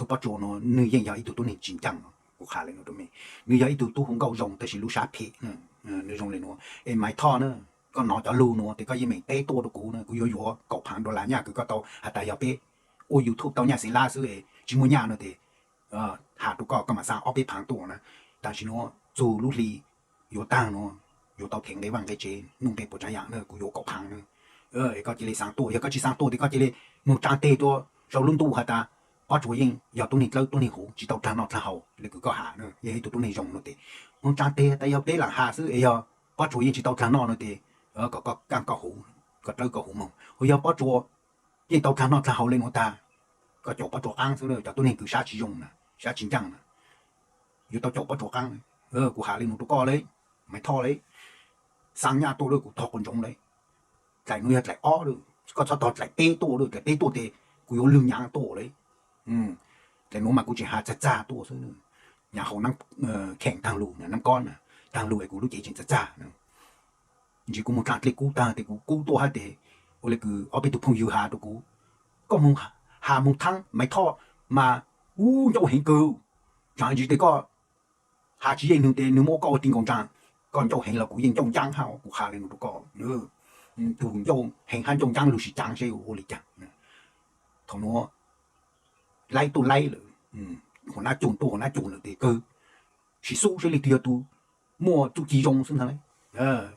Pob Tsuas nuav nwg yeej yog ib tug tub neeg tsis ncaaj, kuv qha le nuav rua mej, nwg yog ib tug tub hu nkauj zoo tab sis lub sab phem. Nwg zoo le nuav es Maiv Thoj na, koj nov cov lug nuav tes koj yeej meem teb tuaj rua kuv na, kuv yuav yuav kaum phaav dollar nyaj kws koj tau has tas yog peb ua YouTube tau nyaj xeev lab xwb es tsis muaj nyaj no tes has rua koj, koj maam xa ob peb phaav tuaj na. Tam sim nuav txug lub hli yuav taag nuav, yuav tau theev nqe vaaj nqe tsev nuj nqe puas tsaav yaam na, kuv yuav kaum phaav na. Es koj cia li xaav tuaj, yog koj tsis xaav tuaj tes koj cia li moog tsaa teg rua sau lub ntuj has tas Pob Tsuas yeej yog tub neeg dlawb tub neeg huv tsis tau dlaag noj dlaag haus le kws koj has na, yeej ib tug tub neeg zoo no tes moog tsaa teg tas yog peb laam has xwb es yog Pob Tsuas yeej tsis tau dlaag noj no tes kom koj kaaj koj huv, koj dlawb koj huv moog. Ho yog Pob Tsuas yeej tau dlaag noj dlaag haus le nuav tag, koj caum Pob Tsuas qaab xwb, cov tub neeg kws sab tsis zoo na, sab tsis ncaaj na, yuav tau caum Pob Tsuas qaab. Kuv has le nuav rua koj le, Maiv Thoj le, xaa nyaj tuaj le kuv tog quas ntsoov le. Dlaim nuav yog dlaim ob le, koj txhob tog dlaim peb tuaj le, dlaim peb tuaj tes kuv yuav lwg nyaav tuaj le. Dlaim nuav mas kuv tseem has txag txag tuaj xwb, nyaav haus kheem taag lug, naab kob taag lug es kuv lub cev tseem txag txag. Ntsis kuv moog dlaag dlej kub taag tes kuv kub tuaj hab tes ua le kws ob peb tug phooj ywg has rua kuv, koj moog has moog thaab Maiv Thoj mas ub ncauj heev kawg, tsaam ntsis tes koj has tsis yeej nwg tes nwg muab koj ua ti nkaus ntsaa, koj ncauj heev los kuv yeej ncauj ncaab hab. Kuv has le nuav rua koj, tug ncauj heev hab ncauj ncaab lug sis caav seb ua le caag. Thaum nuav laib tuaj laib lawm, huam nab coog tuaj huam nab coog lawm tes kawg, sis xub seb leej twg yog tug muaj txuj ci zoo xwb ntag.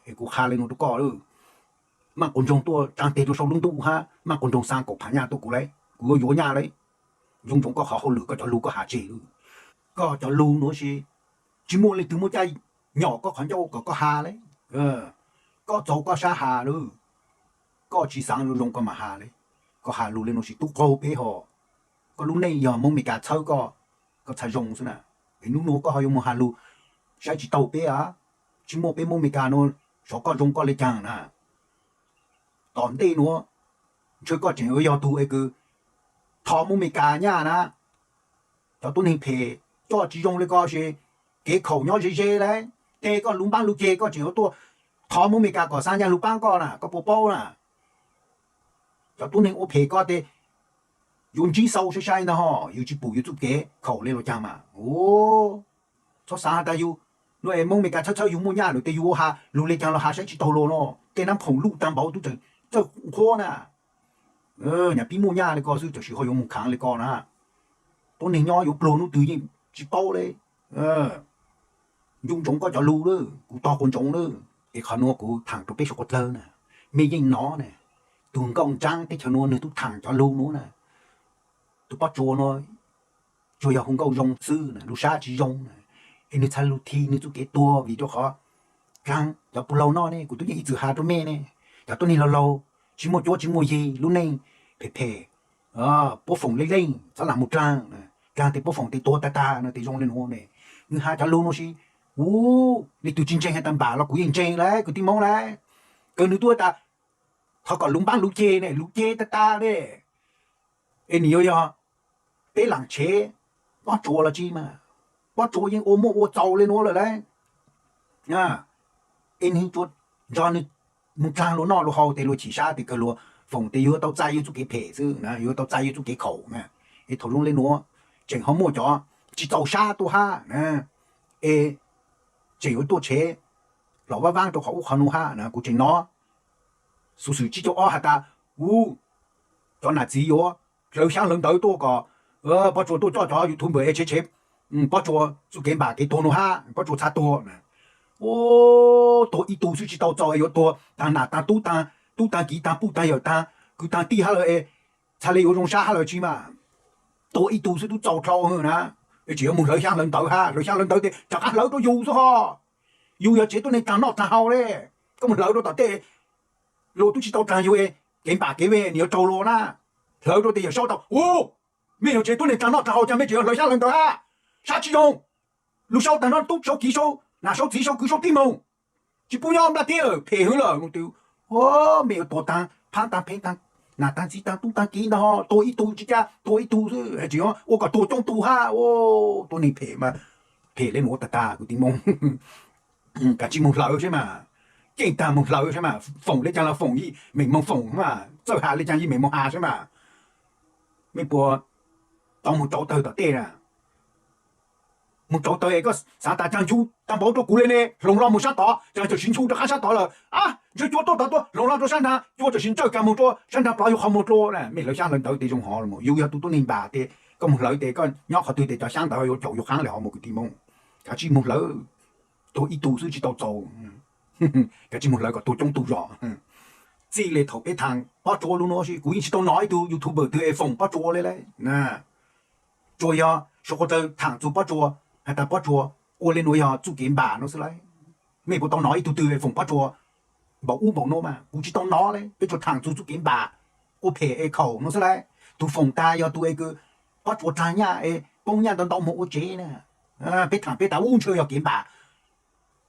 Es kuv qha le nuav rua koj, maaj quas ntsoog tuaj tsaa teg rua sau lub ntuj hab maaj quas ntsoog xaa kaum phaav nyaj tuaj kuv le, kuv yuav yuav nyaj le. Zoo ntsoov koj qhov hauj lwm koj cov lug koj has tseg lawm. Koj cov lug nuav sis tsis muaj leej twg muaj caij nyom koj qhov ncauj kom koj has le. Koj txaus koj sab has lawm, koj tsis xaav zoo zoo koj maam has le. Koj has lug le nuav sis tub qaug peb hos. Koj lub neej yog Moob Mes Kas txhawb koj, koj txhaj zoo xwb na. Es nub nuav koj ho yuav moog has lug saib tsis taug peb a, tsis muaj peb Moob Mes Kas nuav sov koj zoo koj le caag na. Tom ntej nuav ntshe koj tseem yuav yog tug es kws thov Moob Mes Kas nyaj na. Cov tub neeg phem coj tsis zoo le koj sis kev khaum nyob ze ze le, teg koj lub npaab lub ceg koj tseem yuav tuaj thov Moob Mes Kas kom xaa nyaj lug paab koj na, koj puas paub na? Cov tub neeg ua phem koj tes yuav ntsib xau sai sai ntag hos, yug tsis pum yug txuj kev khaum le los caag mas. Txhob xaav has tas yug nuav es Moob Mes Kas txhawb txhawb yug muaj nyaj lawm tes yug ua has lug le caag los has saib tsis taug lug no. Tej nab khoom luj taag npaum tub tseem txawj nqhuab na. Nyam pib muaj nyaj le koj xwb tam sim ho yuav moog khaav le koj na. Tuab neeg nyob yuav pluag nub twg yeej tsis paub le. Nco ntsoov koj cov lug lawm, kuv tog quas ntsoov lawm. Es qhov nuav kuv thaam rua peb suav quas dlawg na, mej yeej nov na, tug nkauj ntsaab teb chaws nuav nwg tub thaam cov lug nuav na. Tug Pob Tsuas nuav tsuas yog hu nkauj zoo xwb na, lug sab tsis zoo na, es nwg txhaj lug thi nwg txuj kev tuag vim rua qhov dlaag cov puj laug noj ne. Kuv tub yeej ib txwm has rua mej ne, cov tuab neeg laug laug tsis muaj cuab tsis muaj yig, lub neej phem phem, puab foom leej leej txhob lam mus dlaag, dlaag tes puab foom tes tuag tag tag no tes zoo le nuav ne. Nwg has cov lug nuav sis, ub, leej twg tsis ntseeg has tas npam los kuv yeej ntseeg lawm kwv tij Moob lawm. Kawg nwg tub tas thov kom lub npaab lub ceg ne, lub ceg tag tag ne. Es nwg yuav yog peb laam tshev Pob Tsuas los tsi mas, Pob Tsuas yeej ua muaj ua txaus le nuav lawm lauj. Es nwg tsuas nrog nwg mus dlaag luag noj luag haus tes luag chim sab tes kawg luag foom tes yuav tau txais yug txuj kev phem xwb, yuav tau txais yug txuj kev khaum na. Es thaum zoo le nuav tseem ho muaj cov tsis txaus sab tuaj hab na, es tseem yuav tuaj tshev los vaab vaab rau qhov ub qhov nuav hab na. Kuv tseem nov xuv xwm tsib caug ob has tas, ub, cov nam txiv yuav hlawv xyaab hlawv ntawv tuaj kom Pob Tsuas tuaj coj cov YouTube es tshev tshev Pob Tsuas txuj kev npam kev tuag nuav hab, Pob Tsuas txhaj tuag. Tuag ib tug xwb tsis tau txaus yuav tuag taag nam taag tub taag, tub taag kiv taag puj taag yawm taag kwv taag tij hab lawm es txhaj le yuav zoo sab hab lawm tsi mas. Tuag ib tug xwb tub txaus dlhau na, es tseem yuav mus hlawv xyaab hlawv ntawv hab, hlawv xyaab hlawv ntawv tes rov qab hlawv rau yus xwb hos. Yus yog tsev tuab neeg dlaag noj dlaag haus le, koj mus hlawv rau tom tej luag tub tsis tau dlaag yug es kev npam kev ve nwg yuav raug luag na. Hlawv rau tes yawm saub tau, ub, mej yog tsev tuab neeg dlaag noj dlaag haus cas mej tseem yuav hlawv xyaab hlawv ntawv hab, sab tsis zoo. Lug saub taag nrho tub saub kiv saub nam saub txiv saub kwv saub tij moog, tsis pub nyob nplaj teb lawm, phem hwv lawm no tes, mej yuav tuag taag phaab taag pheeb taag nam taag txiv taag tub taag kiv ntag, tuag ib tug tsis caj, tuag ib tug xwb tseem yuav ua kom tuag coob tug hab. Tuab neeg phem mas phem le nuav tag tag kwv tij Moob. Kav tsij moog hlawv saib mas, ceej taag moog hlawv saib mas, foom le caag los foom, yeej meem moog foom mas, txawj has le caag yeej meem moog has saib mas. Mej puas tau mus rauv taws tom tej na. Mus rauv taws es koj xav tas tsag nchu tag npaum rau kuv li ne, hloov los mus sab tod, tsag txawm siv nchu rau qab sab tod lawm, a, ntshe cua tuaj tod tuaj, hloov los rau sab nrag, cua txawm siv ntsawj kag mus rau sab nrag plov yus qhov muag dlua. Mej hlawv xyab hlawv ntawv tes zoo hov los, yus yog tus tuab neeg npam tes koj mus hlawv tes koj nyob qhov twg tes cov xyab ntawd yuav caum yus qab li hov mus kwv tij Hmoob. Kav tsij mus hlawv, tuag ib tug xwb tsis tau txaus, kav tsij mus hlawv kom tuag coob tug zog. Txij li thaum peb tham Pob Tsuas lub nuav, kuv yeej tsis tau hnov ib tug YouTuber twg es foom Pob Tsuas li lawm. Tsuas yog suav qhuav tawv tham txug Pob Tsuas, has tas Pob Tsuas ua li nuav yog txuj kev npam nuav xwb lauj. Mej puas tau hnov ib tug twg foom Pob Tsuas npaum ub npaum nuav mas? Kuv tsis tau hnov li, peb tsuas tham txug txuj kev npam, ua phem es khaum nuav xwb lauj. Tus foom tas yog tus es kws Pob Tsuas txag nyaj es poob nyaj ntau ntau moog ua tsev na. Peb tham peb tas ub ntshe yog kev npam,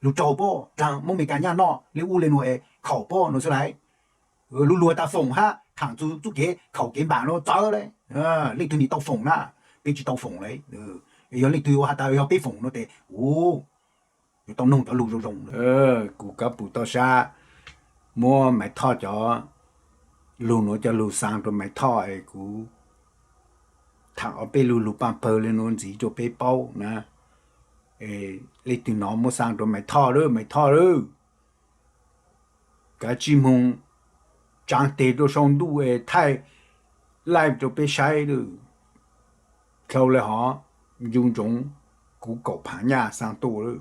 lug tsaug pob, txag muab Amelikas nyaj noj li ub li nuav es khaum pob nuav xwb lauj. Lug luag tas foom hab tham txug txuj kev khaum kev npam nuav txawv lauj. Leej twg nim tau foom na, peb tsis tau foom li. Yog leej twg ua has tas yog peb foom nuav tes, u, yuav tau noog cov lug zoo zoo. Kuv Kab Pum Toj Sab muab Maiv Thoj cov lug nuav cov lug xaa rua Maiv Thoj es kuv tham ob peb lug lug paaj pawg li nuav ntxiv rua peb paub na. Leej twg hnov muab xaa rua Maiv Thoj lawm, Maiv Thoj lawm. Kav tsij moog tsaav teg rua sau ntuj es thaij live rua peb saib lawm. Dlhau le hov, ncu ntsoov kuv kaum phaav nyaj xaa tuaj lawm.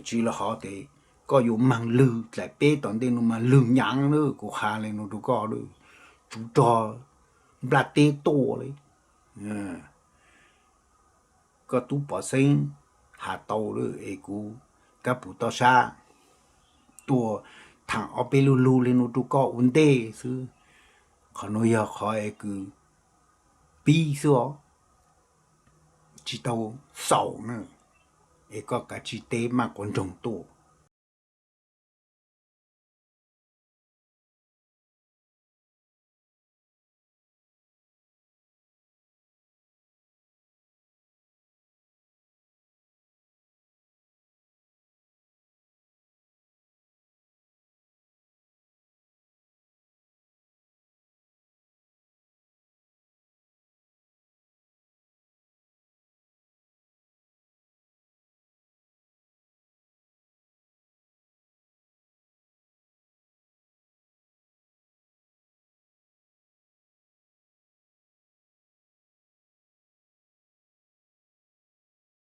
Tsis le hov tes koj yuav maag lwg dlaim peb tom ntej nuav mas lwg nyaav lawm, kuv has le nuav rua koj lawm. Tsuv rog nplaj teb tuaj li. Koj tub Pov Xeeb has tau lawm es kuv Kab Pum Toj Sab tuaj tham ob peb lug lug li nuav rua koj ua ntej xwb. Qhov nuav yog qhov es kws pib xwb os, tsis tau xaus na. Es koj kav tsij teb maj quav nroog tuaj.